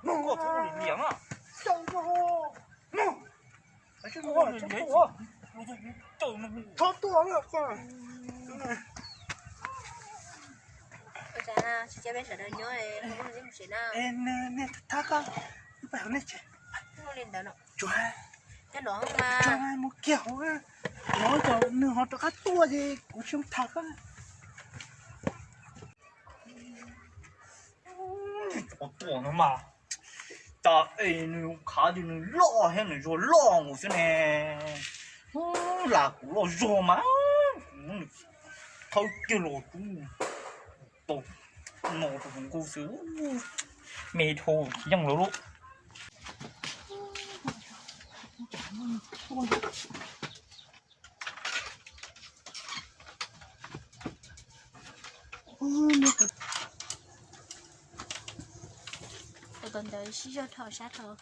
Koj txhob ua liam liam na. Koj ua liam liam, txhob tua na. Ua cas tsis cia peb sawv daws nyob, nej thab koj, wb pais hauv nej tsev. Tsuav, tsuav mus kiag hauv, nov cov nws ho rov qab tuaj ces kuv tsis tham koj. Cov tuaj no mas, cas es nws khav tias nws loj thiab nws zuag loj nkaus xwb ne. Lam kuv loj zuag mas, kuv thawb kiag los rub tau no rau hauv nkuj xwb. Me dhau tsis yeej lawv lub. Tus ntawd sib zog dhau sab dhau.